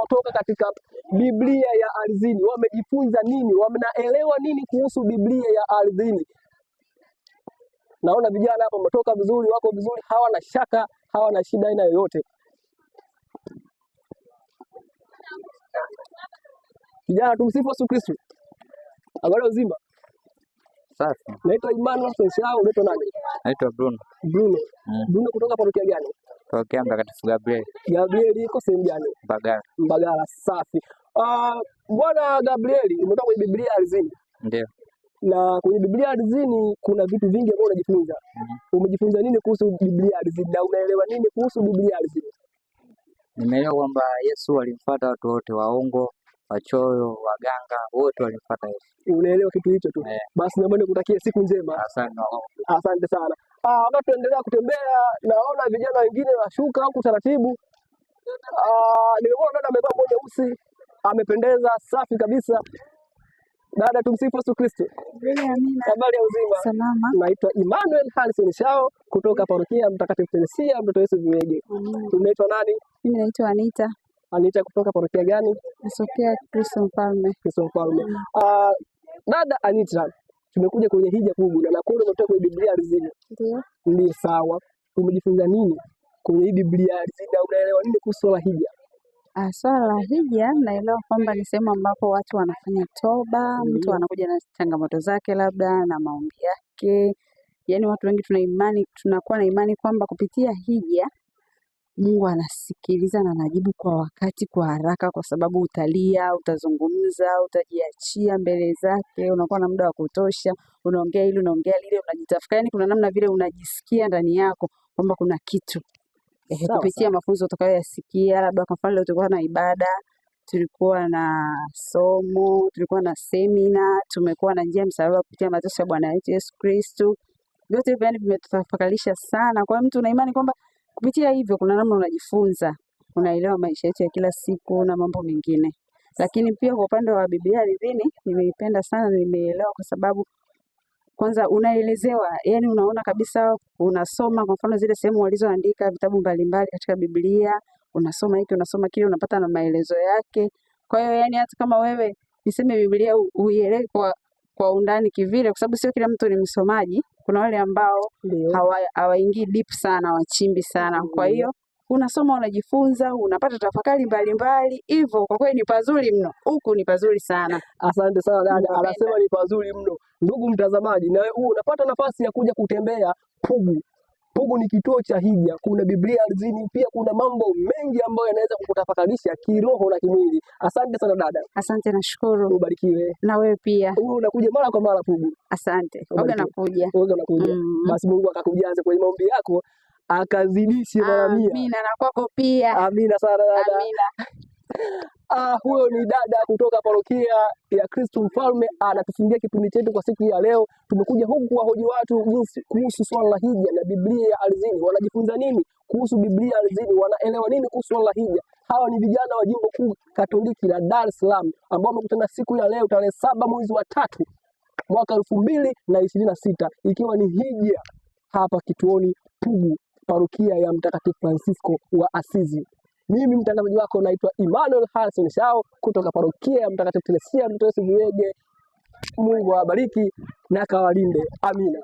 wanaotoka katika Biblia ya Ardhini wamejifunza nini, wanaelewa nini kuhusu Biblia ya Ardhini. Naona vijana hapa wametoka vizuri, wako vizuri, hawana shaka, hawana shida aina yoyote. Vijana, tumsifu Yesu Kristo. Habari uzima. Safi. Naitwa Emmanuel Sensao, unaitwa nani? Naitwa Bruno. Bruno. Bruno kutoka parokia gani? Parokia Mtakatifu Gabriel. Gabriel iko sehemu gani? Mbagala. Mbagala, safi. Bwana Gabriel, umetoka kwenye Biblia Ardhini. Ndio. Na kwenye Biblia Ardhini kuna vitu vingi ambavyo unajifunza. Umejifunza nini kuhusu Biblia Ardhini na unaelewa nini kuhusu Biblia Ardhini? Nimeelewa kwamba Yesu alimfuata watu wote, waongo, wachoyo, waganga, wote walimfuata Yesu. Unaelewa kitu hicho tu. Yeah. Basi naomba nikutakie siku njema. Asante. Asante sana. Wakati tunaendelea kutembea naona vijana wengine washuka huku taratibu. Nimeona dada amevaa nguo nyeusi, amependeza, safi kabisa. Dada, tumsifu Yesu Kristo. Habari ya uzima? Salama. Naitwa Emmanuel Harrison Shao kutoka parokia Mtakatifu Teresia Mtoto Yesu Viwege. Unaitwa nani? Mimi naitwa Anita. Anita kutoka parokia gani? Nasokea Kristo Mfalme. Kristo Mfalme. Dada Anita, tumekuja kwenye hija kubwa na nakuona umetoka kwenye Biblia Ardhini. Ndio. Ndio, sawa. Umejifunza nini kwenye hii Biblia Ardhini na unaelewa nini kuhusu swala hija? Swala la hija naelewa kwamba ni sehemu ambapo watu wanafanya toba, mtu anakuja na changamoto zake labda na maombi yake. Yaani watu wengi tuna imani, tunakuwa na imani kwamba kupitia hija Mungu anasikiliza na anajibu kwa wakati, kwa haraka, kwa sababu utalia, utazungumza, utajiachia mbele zake, unakuwa na muda wa kutosha, unaongea hili, unaongea lile, unajitafakari. Yaani kuna namna vile unajisikia ndani yako kwamba kuna kitu. Kupitia mafunzo utakayoyasikia, labda kwa mfano leo tulikuwa na ibada, tulikuwa na somo, tulikuwa na semina, tumekuwa na njia msalaba kupitia mateso ya Bwana wetu Yesu Kristo. Vyote hivyo yani vimetutafakarisha sana. Kwa hiyo mtu una imani kwamba kupitia hivyo kuna namna unajifunza, unaelewa maisha yetu ya kila siku na mambo mengine. Lakini pia kwa upande wa Biblia Ardhini nimeipenda sana, nimeelewa kwa sababu kwanza unaelezewa, yani unaona kabisa, unasoma kwa mfano zile sehemu walizoandika vitabu mbalimbali katika Biblia, unasoma hiki unasoma kile, unapata na maelezo yake. Kwa hiyo yani hata kama wewe niseme Biblia uielewe kwa undani kivile, kwa sababu sio kila mtu ni msomaji. Kuna wale ambao hawaingii deep sana, wachimbi sana. Kwa hiyo unasoma, unajifunza, unapata tafakari mbalimbali. Hivyo kwa kweli ni pazuri mno, huku ni pazuri sana. Asante sana dada, anasema ni pazuri mno. Ndugu mtazamaji, na wewe unapata nafasi ya kuja kutembea Pugu. Pugu ni kituo cha hija, kuna Biblia Ardhini, pia kuna mambo mengi ambayo yanaweza kukutafakarisha kiroho na kimwili. Asante sana dada. Asante, nashukuru. Ubarikiwe. Na wewe pia. Wewe unakuja mara kwa mara Pugu. Asante. Wewe unakuja. Wewe unakuja. Basi Mungu akakujaze kwenye maombi yako, akazidishe mara 100. Amina, na kwako pia. Amina sana dada. Amina. Huyo ni dada kutoka parokia ya Kristo Mfalme, anatufungia kipindi chetu kwa siku hii ya leo. Tumekuja huku kuwahoji watu jinsi kuhusu swala la hija na Biblia ya Ardhini. Wanajifunza nini kuhusu Biblia ya Ardhini? Wanaelewa nini kuhusu swala la hija? Hawa ni vijana wa Jimbo Kuu Katoliki la Dar es Salaam ambao wamekutana siku ya leo tarehe 7 mwezi wa 3 mwaka 2026, ikiwa ni hija hapa kituoni Pugu, parokia ya Mtakatifu Francisco wa Asizi. Mimi mtangazaji wako naitwa Emmanuel Harrison Shao kutoka parokia ya Mtakatifu Teresia Mtoto Yesu Viwege. Mungu awabariki na akawalinde. Amina.